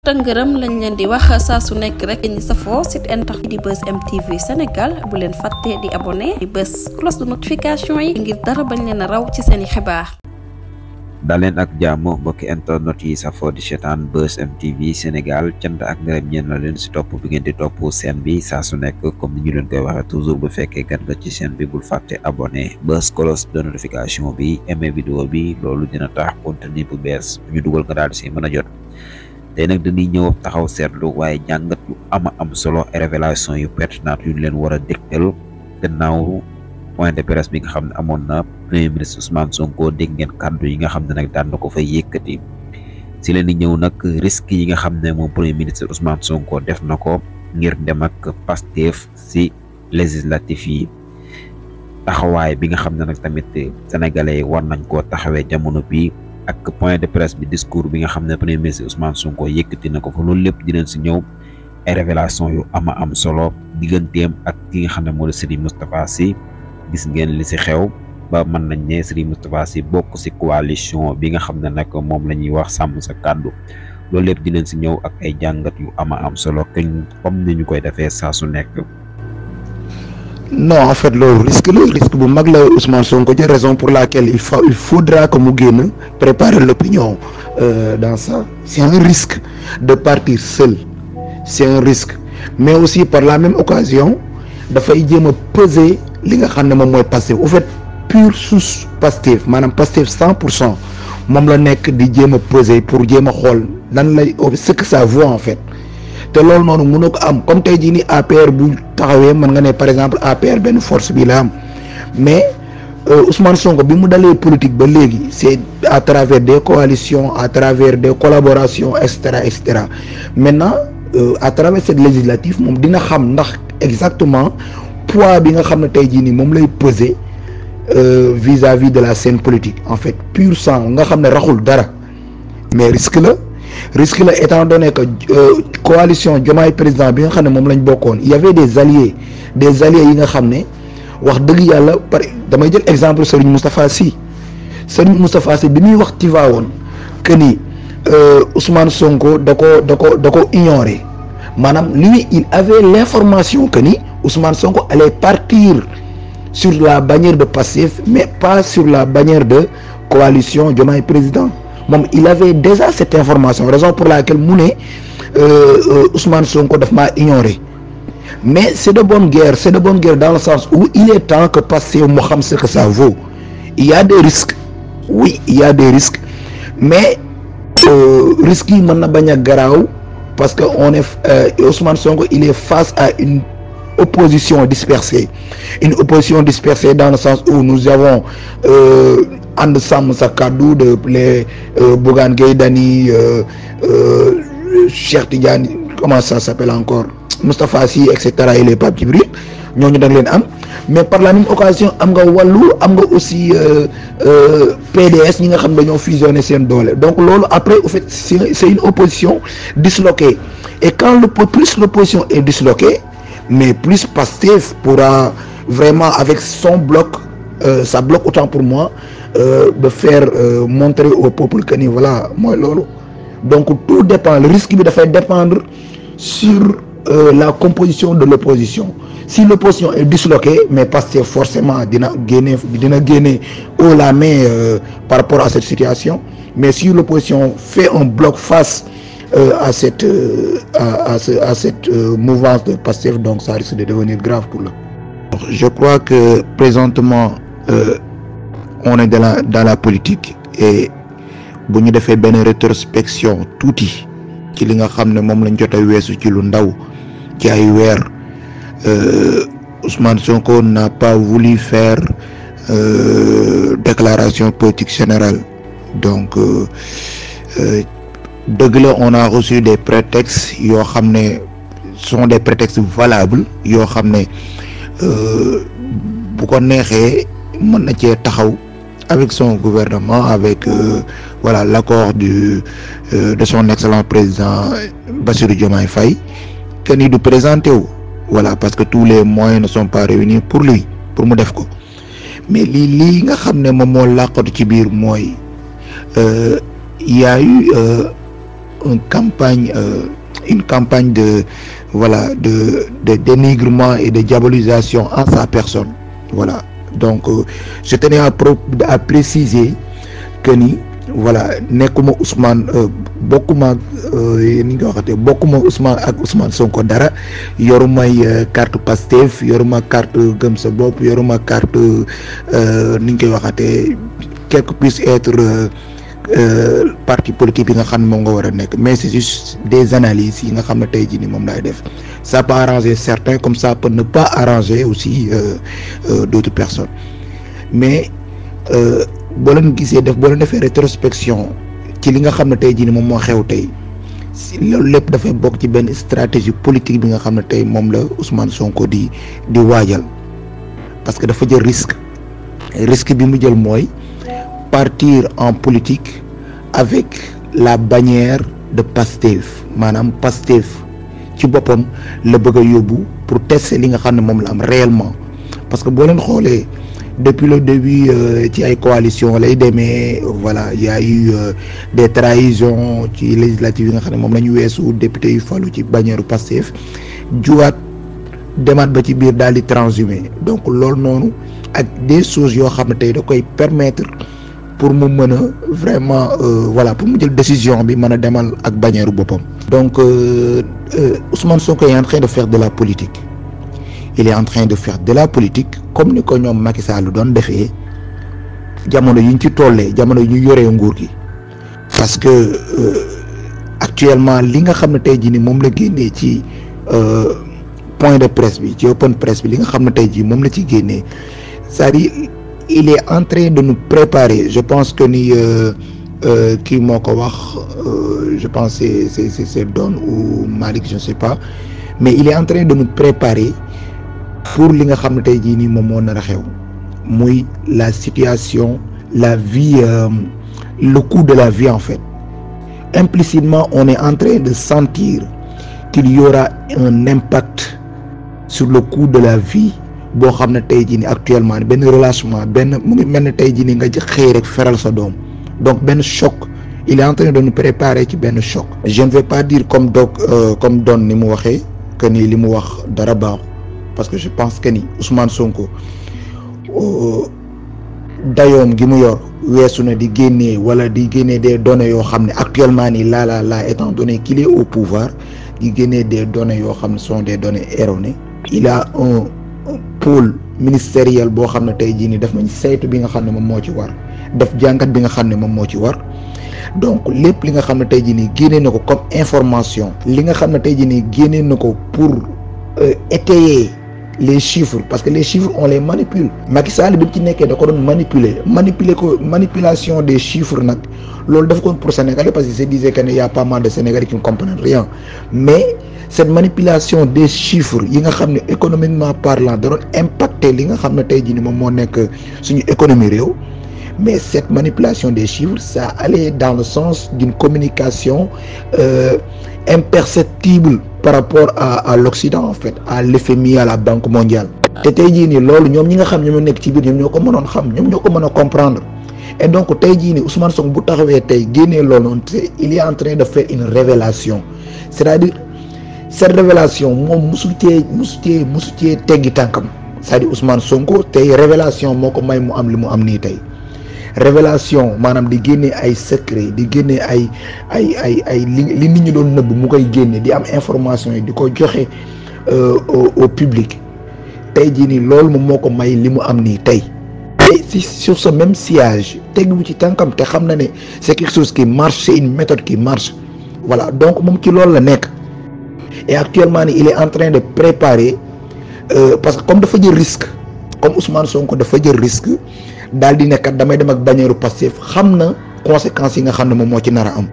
tëngërëm lañ leen di wax saa su nekk rek ñi safoo site internet di Buzz M TV Sénégal bu leen fàtte di abonné di bës cloche de notification yi ngir dara bañ leen a raw ci seeni xibaar. daleen ak jàmm mbokki internet yi safoo di seetaan Buzz M TV Sénégal cant ak ngërëm ñeen na leen si topp bi ngeen di topp seen bi saa su nekk comme ni ñu leen koy waxee toujours bu fekkee gan nga ci seen bi bul fàtte abonné bës cloche de notification bi aimé vidéo bi loolu dina tax contenu bu bees bu ñu dugal nga daal di si mën a jot. tey nag dañuy ñëw taxaw seetlu waaye jàngat yu am solo révélation yu pertinent yu leen war a dégtal gannaaw point de presse bi nga xam ne amoon na premier ministre Ousmane Sonko dégg ngeen kàddu yi nga xam ne nag daan na ko fay yëkkati si leen di ñëw nag risque yi nga xam ne moom premier ministre Ousmane Sonko def na ko ngir dem ak Pastef si législatif yi taxawaay bi nga xam ne nag tamit sénégalais war nañ koo taxawee jamono bi ak point de presse bi discours bi nga xam ne premier ministre Ousmane Sonko yëkkati na ko fa loolu lépp dinañ si ñëw ay révélation yu am solo digganteem ak ki nga xam ne moo di Serigne Moustapha Sy gis ngeen li si xew ba mën nañ ne Serigne Moustapha Sy bokk si coalition bi nga xam ne nag moom la ñuy wax sàmm sa kàddu loolu lépp dinañ si ñëw ak ay jàngat yu am solo comme ni ñu koy defee saa su nekk. Non, en fait, le risque bu mag la Ousmane Sonko, c'est la raison pour laquelle il faudra que Mouguène prépare l'opinion dans ça. C'est un risque de partir seul. C'est un risque. Mais aussi, par la même occasion, il faut peser ce que Pastef. Au fait, pur sous Pastef, madame Pastef 100%, mom la nek di jema peser pour jema xol lan lay ce que ça vaut en fait. te loolu noonu mënoo ko am comme tey jii ni APR bu taxawee mën nga ne par exemple APR benn force bi la am mais Ousmane Sonko bi mu dalee politique ba léegi c'est à travers des coalitions à travers des collaborations et cetera maintenant à travers cette législative moom dina xam ndax exactement poids bi nga xam ne tey jii nii moom lay peser vis-à-vis de la scène politique en fait pur sang nga xam ne raxul dara mais risque la étant donné que coalition Diomaye président bi nga xam ne moom lañ bokkoon il y avait des alliés yi nga xam ne wax dëgg yàlla par damay jël exemple Serigne Moustapha Sy bi muy wax Tivaouane que ni Ousmane Sonko da ko ignoré maanaam lui il avait l'information que ni Ousmane Sonko allait partir sur la bannière de Pastef mais pas sur la bannière de coalition Diomaye président. Il avait déjà cette information, raison pour laquelle Ousmane Sonko daf ma ignoré. Mais c'est de bonne guerre dans le sens où il est temps que passer au Moham ce que ça vaut. Il y a des risques, oui, il y a des risques, mais risques yi mën na bañ a garaaw parce que Ousmane Sonko il est face à une opposition dispersée dans le sens où nous avons And Sam Sakadou de les Bougane Gueye Dany Cheikh Tidiane comment ça s'appelle encore Moustapha Sy etc. et les Pape Djibril ñooñu da leen am mais par la même occasion am nga wàllu am nga aussi PDS ñi nga xam dañoo fusionné seen doole donc loolu après au fait c'est une opposition disloquée et quand plus l'opposition est disloquée mais plus Pastef pourra vraiment avec son bloc ça bloque autant pour moi de faire montrer au peuple que ni voilà mooy loolu donc tout dépend le risque bi dafay dépendre sur la composition de l'opposition si l'opposition est disloquée mais Pastef forcément dina génne haut la main par rapport à cette situation mais si l'opposition fait un bloc face à cette mouvance de Pastef donc ça risque de devenir grave pour le. Je crois que présentement on est dans la politique et bu ñu defee benn rétrospection tuuti ci li nga xam ne moom lañ jot a weesu ci lu ndaw ci ay weer Ousmane Sonko n'a pas voulu faire déclaration politique générale donc dëgg la on a reçu des prétextes yoo xam ne sont des prétextes valables yoo xam ne bu ko neexee mën na cee taxaw avec son gouvernement avec voilà l'accord de son excellent président Bassirou Diomaye Faye que ni du présenté wu voilà parce que tous les moyens ne sont pas réunis pour lui pour mu def ko mais lii nga xam ne moom moo làqatu ci biir mooy il y a eu une campagne de voilà de dénigrement et de diabolisation en sa personne. Voilà, donc je tenais à préciser que ni voilà nekkuma Ousmane bokkuma ni nga waxate bokkuma Ousmane Sonko dara, yorumay carte Pastef, yoruma carte Gëm Sa Bopp, yoruma carte ni nga koy waxate quel que puisse être parti politique bi nga xam ne moom nga war a nekk, mais c'est juste des analyses yi nga xam ne tey jii nii moom laay def. Ça peut arranger certains comme ça peut ne pas arranger aussi d'autres personnes, mais boo leen gisee boo leen defee rétrospection ci li nga xam ne tey jii nii moom moo xew tey, loolu lépp dafay bokk ci benn stratégie politique bi nga xam ne tey moom la Ousmane Sonko di waajal, parce que dafa jël risque bi mu jël mooy partir en politique avec la bannière de Pastef, maanaam Pastef ci boppam la bëgg a yóbbu pour tester li nga xam ne moom la am réellement, parce que boo leen xoolee depuis le début ci ay coalition lay demee, voilà, il y a eu des trahisons ci législatives yi nga xam ne moom la ñu weesu, député yu falu ci bannière Pastef juwaat demaat ba ci biir daal di transhumé. Donc loolu noonu ak des choses yoo xam ne tey da koy permettre pour mu mën a vraiment voilà, pour mu jël décision bi mën a demal ak bannière boppam. Donc Ousmane Sonko est en train de faire de la politique. Il est en train de faire de la politique comme ni ko ñoom Macky Sall doon defee jamono yi ñu ci tollee, jamono yi ñu yoree nguur gi, parce que actuellement li nga xam ne tey jii ni moom la génnee ci point de presse bi, ci open presse bi, li nga xam ne tey jii moom la ci génnee, c'est-à-dire il est en train de nous préparer. Je pense que ni kii moo ko wax, je pense c'est Don ou Malik, je ne sais pas, mais il est en train de nous préparer pour li nga xam ne tey jii nii moom moo nar a xew, muy la situation, la vie, le coût de la vie en fait. Implicitement on est en train de sentir qu'il y aura un impact sur le coût de la vie boo xam ne tey jii nii actuellement benn relâchement, benn mu ngi mel ne tey jii nii nga xëy rek feral sa doom, donc benn choc. Il est en train de nous préparer ci benn choc. Je ne vais pas dire comme Don ni mu waxee que ni li mu wax dara baaxu, parce que je pense que ni Ousmane Sonko dayoom gi mu yor weesu na di génnee wala di génnee des données yoo xam ne actuellement nii là étant donné qu'il est au pouvoir, di génnee des données yoo xam ne sont des données erronées. Il a un pôle ministériel boo xam ne tey jii nii def nañ saytu bi nga xam ne moom moo ci war, def jàngat bi nga xam ne moom moo ci war. Donc lépp li nga xam ne tey jii nii génnee na ko comme information, li nga xam ne tey jii nii génnee na ko pour étayer les chiffres, parce que les chiffres on les manipule. Macky Sall bi ci nekkee da ko doon manipuler ko, manipulation des chiffres nag loolu daf ko pour Sénégalais, parce que se disait que y a pas mal de Sénégalais qui ne comprennent rien, mais cette manipulation des chiffres yi nga xam ne économiquement parlant da doon impacter li nga xam ne tey jii nii moom moo nekk suñu économie réew. Mais cette manipulation des chiffres, ça allait dans le sens d'une communication imperceptible par rapport à l'Occident en fait, à l'FMI, à la Banque mondiale. te tey jii nii loolu ñoom ñi nga xam ñoom ñoo nekk ci biir ñoom ñoo ko mënoon xam, ñoom ñoo ko mën a comprendre. Et donc tey jii nii Ousmane Sonko bu taxawee tey génnee loolu noonu, il est en train de faire une révélation, c'est-à-dire cette révélation moom musu cee teggi tànkam, c'est-à-dire Ousmane Sonko tey révélation moo ko may mu am li mu am nii tey. Révélation maanaam di génne ay secret, di génne ay li nit ñi doon nëbb mu koy génne, di am information yi di ko joxe au public. Tey jii nii loolu moom moo ko may li mu am nii tey. Et sur ce même sillage tegu ci tànkam te xam na ne c'est quelque chose qui marche, c'est une méthode qui marche. Voilà, donc moom ci loolu la nekk. Et actuellement il est en train de préparer parce que comme dafa jël risque, comme Ousmane Sonko dafa jël risque daal di nekkat damay dem ak bannière Pastef, xam na conséquences yi nga xam ne moom moo ci nar a am.